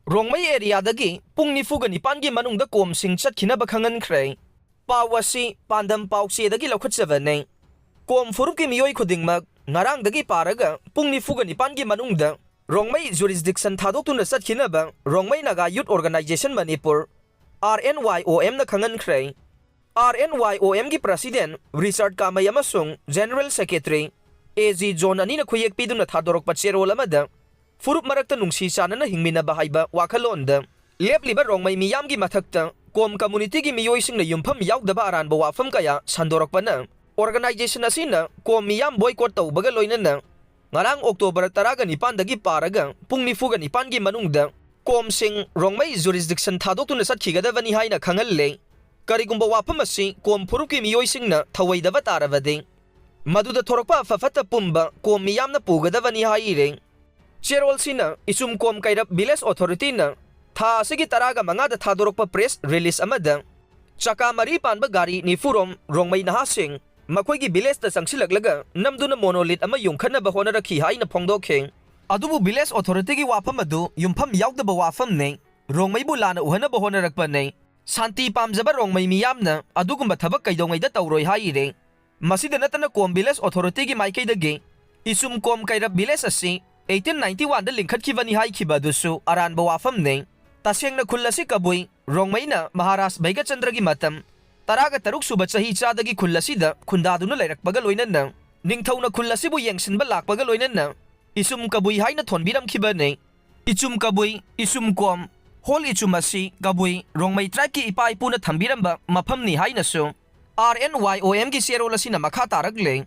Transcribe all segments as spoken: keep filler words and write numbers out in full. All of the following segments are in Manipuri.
ꯔꯣꯡꯃꯩ ꯑꯦꯔꯤꯌꯥꯗꯒꯤ ꯄꯨꯡ ꯅꯤꯐꯨꯒ ꯅꯤꯄꯥꯟꯒꯤ ꯃꯅꯨꯡꯗ ꯀꯣꯝꯁꯤꯡ ꯆꯠꯈꯤꯅꯕ ꯈꯪꯍꯟꯈ꯭ꯔꯦ꯫ ꯄꯥꯎ ꯑꯁꯤ ꯄꯥꯟꯗꯝ ꯄꯥꯎꯆꯦꯗꯒꯤ ꯂꯧꯈꯠꯆꯕꯅꯦ꯫ ꯀꯣꯝ ꯐꯨꯔꯨꯞꯀꯤ ꯃꯤꯑꯣꯏ ꯈꯨꯗꯤꯡꯃꯛ ꯉꯔꯥꯡꯗꯒꯤ ꯄꯥꯔꯒ ꯄꯨꯡ ꯅꯤꯐꯨꯒ ꯅꯤꯄꯥꯟꯒꯤ ꯃꯅꯨꯡꯗ ꯔꯣꯡꯃꯩ ꯖꯨꯔꯤꯁꯗꯤꯛꯁꯟ ꯊꯥꯗꯣꯛꯇꯨꯅ ꯆꯠꯈꯤꯅꯕ ꯔꯣꯡꯃꯩ ꯅꯥꯒꯥ ꯌꯨꯠ ꯑꯣꯔꯒꯅꯥꯏꯖꯦꯁꯟ ꯃꯅꯤꯄꯨꯔ, RNYOM ꯅ ꯈꯪꯍꯟꯈ꯭ꯔꯦ꯫ RNYOM ꯒꯤ ꯄ꯭ꯔꯁꯤꯗꯦꯟ ꯔꯤꯆꯥꯔꯗ ꯀꯥꯃꯩ ꯑꯃꯁꯨꯡ ꯖꯦꯅꯔꯦꯜ ꯁꯦꯀ꯭ꯔꯦꯇꯔꯤ AG ꯖꯣꯟ ꯑꯅꯤꯅ ꯈꯨꯌꯦꯛ ꯄꯤꯗꯨꯅ ꯊꯥꯗꯣꯔꯛꯄ ꯆꯦꯔꯣꯜ ꯑꯃꯗ ꯐꯨꯔꯨꯞ ꯃꯔꯛꯇ ꯅꯨꯡꯁꯤ ꯆꯥꯟꯅꯅ ꯍꯤꯡꯃꯤꯟꯅꯕ ꯍꯥꯏꯕ ꯋꯥꯈꯜꯂꯣꯟꯗ ꯂꯦꯞꯂꯤꯕ ꯔꯣꯡꯃꯩ ꯃꯤꯌꯥꯝꯒꯤ ꯃꯊꯛꯇ ꯀꯣꯝ ꯀꯝꯃꯨꯅꯤꯇꯤꯒꯤ ꯃꯤꯑꯣꯏꯁꯤꯡꯅ ꯌꯨꯝꯐꯝ ꯌꯥꯎꯗꯕ ꯑꯔꯥꯟꯕ ꯋꯥꯐꯝ ꯀꯌꯥ ꯁꯟꯗꯣꯔꯛꯄꯅ ꯑꯣꯔꯒꯅꯥꯏꯖꯦꯁꯟ ꯑꯁꯤꯅ ꯀꯣꯝ ꯃꯤꯌꯥꯝ ꯕꯣꯏꯀꯣꯠ ꯇꯧꯕꯒ ꯂꯣꯏꯅꯅ ꯉꯔꯥꯡ ꯑꯣꯛꯇꯣꯕꯔ ꯇꯔꯥꯒ ꯅꯤꯄꯥꯟꯗꯒꯤ ꯄꯥꯔꯒ ꯄꯨꯡ ꯅꯤꯐꯨꯒ ꯅꯤꯄꯥꯟꯒꯤ ꯃꯅꯨꯡꯗ ꯀꯣꯝꯁꯤꯡ ꯔꯣꯡꯃꯩ ꯖꯨꯔꯤꯁꯗꯤꯛꯁꯟ ꯊꯥꯗꯣꯛꯇꯨꯅ ꯆꯠꯈꯤꯒꯗꯕꯅꯤ ꯍꯥꯏꯅ ꯈꯪꯍꯜꯂꯦ꯫ ꯀꯔꯤꯒꯨꯝꯕ ꯋꯥꯐꯝ ꯑꯁꯤ ꯀꯣꯝ ꯐꯨꯔꯨꯞꯀꯤ ꯃꯤꯑꯣꯏꯁꯤꯡꯅ ꯊꯧꯑꯣꯏꯗꯕ ꯇꯥꯔꯕꯗꯤ ꯃꯗꯨꯗ ꯊꯣꯔꯛꯄ ꯑꯐ ꯐꯠꯇ ꯄꯨꯝꯕ ꯀꯣꯝ ꯃꯤꯌꯥꯝꯅ ꯄꯨꯒꯗꯕꯅꯤ ꯍꯥꯏꯔꯦ꯫ ꯆꯦꯔꯣꯜꯁꯤꯅ ꯏꯆꯨꯝ ꯀꯣꯝ ꯀꯩꯔꯞ ꯚꯤꯂꯦꯖ ꯑꯣꯊꯣꯔꯤꯇꯤꯅ ꯊꯥ ꯑꯁꯤꯒꯤ ꯇꯔꯥꯒ ꯃꯉꯥꯗ ꯊꯥꯗꯣꯔꯛꯄ ꯄ꯭ꯔꯦꯁ ꯔꯤꯂꯤꯖ ꯑꯃꯗ ꯆꯀꯥ ꯃꯔꯤ ꯄꯥꯟꯕ ꯒꯥꯔꯤ ꯅꯤꯐꯨꯔꯣꯝ ꯔꯣꯡꯃꯩ ꯅꯍꯥꯁꯤꯡ ꯃꯈꯣꯏꯒꯤ ꯚꯤꯂꯦꯖꯇ ꯆꯪꯁꯤꯜꯂꯛꯂꯒ ꯅꯝꯗꯨꯅ ꯃꯣꯅꯣꯂꯤꯠ ꯑꯃ ꯌꯨꯡꯈꯠꯅꯕ ꯍꯣꯠꯅꯔꯛꯈꯤ ꯍꯥꯏꯅ ꯐꯣꯡꯗꯣꯛꯈꯤ꯫ ꯑꯗꯨꯕꯨ ꯚꯤꯂꯦꯖ ꯑꯣꯊꯣꯔꯤꯇꯤꯒꯤ ꯋꯥꯐꯝ ꯑꯗꯨ ꯌꯨꯝꯐꯝ ꯌꯥꯎꯗꯕ ꯋꯥꯐꯝꯅꯤ꯫ ꯔꯣꯡꯃꯩꯕꯨ ꯂꯥꯟꯅ ꯎꯍꯟꯅꯕ ꯍꯣꯠꯅꯔꯛꯄꯅꯤ꯫ ꯁꯥꯟꯇꯤ ꯄꯥꯝꯖꯕ ꯔꯣꯡꯃꯩ ꯃꯤꯌꯥꯝꯅ ꯑꯗꯨꯒꯨꯝꯕ ꯊꯕꯛ ꯀꯩꯗꯧꯉꯩꯗ ꯇꯧꯔꯣꯏ ꯍꯥꯏꯔꯦ꯫ ꯃꯁꯤꯗ ꯅꯠꯇꯅ ꯀꯣꯝ ꯚꯤꯂꯦꯖ ꯑꯣꯊꯣꯔꯤꯇꯤꯒꯤ ꯃꯥꯏꯀꯩꯗꯒꯤ ꯏꯆꯨꯝ ꯀꯣꯝ ꯀꯩꯔꯞ ꯚꯤꯂꯦꯖ ꯑꯁꯤ eighteen ninety one ꯗ ꯂꯤꯡꯈꯠꯈꯤꯕꯅꯤ ꯍꯥꯏꯈꯤꯕ ꯑꯗꯨꯁꯨ ꯑꯔꯥꯟꯕ ꯋꯥꯐꯝꯅꯤ꯫ ꯇꯁꯦꯡꯅ ꯈꯨꯜ ꯑꯁꯤ ꯀꯕꯨꯏ ꯔꯣꯡꯃꯩꯅ ꯃꯍꯥꯔꯥꯖ ꯚꯩꯒꯆꯟꯗ꯭ꯔꯒꯤ ꯃꯇꯝ ꯇꯔꯥꯒ ꯇꯔꯨꯛ ꯁꯨꯕ ꯆꯍꯤ ꯆꯥꯗꯒꯤ ꯈꯨꯜ ꯑꯁꯤꯗ ꯈꯨꯟꯗꯥꯗꯨꯅ ꯂꯩꯔꯛꯄꯒ ꯂꯣꯏꯅꯅ ꯅꯤꯡꯊꯧꯅ ꯈꯨꯜ ꯑꯁꯤꯕꯨ ꯌꯦꯡꯁꯤꯟꯕ ꯂꯥꯛꯄꯒ ꯂꯣꯏꯅꯅ ꯏꯆꯨꯝ ꯀꯕꯨꯏ ꯍꯥꯏꯅ ꯊꯣꯟꯕꯤꯔꯝꯈꯤꯕꯅꯤ꯫ ꯏꯆꯨꯝ ꯀꯕꯨꯏ, ꯏꯆꯨꯝ ꯀꯣꯝ, ꯍꯣꯜ ꯏꯆꯨꯝ ꯑꯁꯤ ꯀꯕꯨꯏ ꯔꯣꯡꯃꯩ ꯇ꯭ꯔꯥꯏꯕꯀꯤ ꯏꯄꯥ ꯏꯄꯨꯅ ꯊꯝꯕꯤꯔꯝꯕ ꯃꯐꯝꯅꯤ ꯍꯥꯏꯅꯁꯨ RNYOM ꯒꯤ ꯆꯦꯔꯣꯜ ꯑꯁꯤꯅ ꯃꯈꯥ ꯇꯥꯔꯛꯂꯦ꯫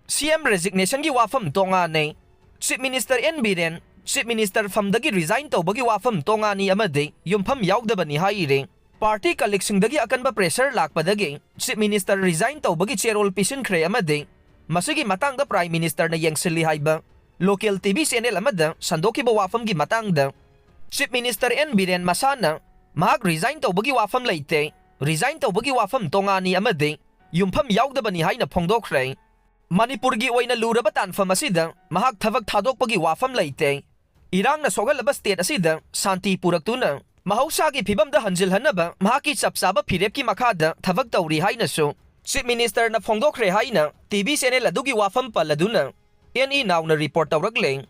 CM resignation ꯒꯤ ꯋꯥꯐꯝ ꯇꯣꯉꯥꯟꯅꯦ꯫ Chief Minister N Biren Chief Minister ꯐꯝꯗꯒꯤ resign ꯇꯧꯕꯒꯤ ꯋꯥꯐꯝ ꯇꯣꯉꯥꯟꯅꯤ ꯑꯃꯗꯤ ꯌꯨꯝꯐꯝ ꯌꯥꯎꯗꯕꯅꯤ ꯍꯥꯏꯔꯦ꯫ ꯄꯥꯔꯇꯤ ꯀꯂꯤꯛꯁꯤꯡꯗꯒꯤ ꯑꯀꯟꯕ pressure ꯂꯥꯛꯄꯗꯒꯤ Chief Minister resign ꯇꯧꯕꯒꯤ ꯆꯦꯔꯣꯜ ꯄꯤꯁꯤꯟꯈ꯭ꯔꯦ ꯑꯃꯗꯤ ꯃꯁꯤꯒꯤ ꯃꯇꯥꯡꯗ Prime Minister ꯅ ꯌꯦꯡꯁꯤꯜꯂꯤ ꯍꯥꯏꯕ local TV channel ꯑꯃꯗ ꯁꯟꯗꯣꯛꯈꯤꯕ ꯋꯥꯐꯝꯒꯤ ꯃꯇꯥꯡꯗ Chief Minister N ꯕꯤꯔꯦꯟ ꯃꯁꯥꯅ ꯃꯍꯥꯛ resign ꯇꯧꯕꯒꯤ ꯋꯥꯐꯝ ꯂꯩꯇꯦ, resign ꯇꯧꯕꯒꯤ ꯋꯥꯐꯝ ꯇꯣꯉꯥꯟꯅꯤ ꯑꯃꯗꯤ ꯌꯨꯝꯐꯝ ꯌꯥꯎꯗꯕꯅꯤ ꯍꯥꯏꯅ ꯐꯣꯡꯗꯣꯛꯈ꯭ꯔꯦ꯫ ꯃꯅꯤꯄꯨꯔꯒꯤ ꯑꯣꯏꯅ ꯂꯨꯔꯕ ꯇꯥꯟꯐꯝ ꯑꯁꯤꯗ ꯃꯍꯥꯛ ꯊꯕꯛ ꯊꯥꯗꯣꯛꯄꯒꯤ ꯋꯥꯐꯝ ꯂꯩꯇꯦ꯫ ꯏꯔꯥꯡꯅ ꯁꯣꯛꯍꯜꯂꯕ state ꯑꯁꯤꯗ ꯁꯥꯟꯇꯤ ꯄꯨꯔꯛꯇꯨꯅ ꯃꯍꯧꯁꯥꯒꯤ ꯐꯤꯕꯝꯗ ꯍꯟꯖꯤꯜꯍꯟꯅꯕ ꯃꯍꯥꯛꯀꯤ ꯆꯞ ꯆꯥꯕ ꯐꯤꯔꯦꯞꯀꯤ ꯃꯈꯥꯗ ꯊꯕꯛ ꯇꯧꯔꯤ ꯍꯥꯏꯅꯁꯨ Chief Ministerꯅ ꯐꯣꯡꯗꯣꯛꯈ꯭ꯔꯦ ꯍꯥꯏꯅ T V channel ꯑꯗꯨꯒꯤ ꯋꯥꯐꯝ ꯄꯜꯂꯗꯨꯅ N E Nowꯅ report ꯇꯧꯔꯛꯂꯦ꯫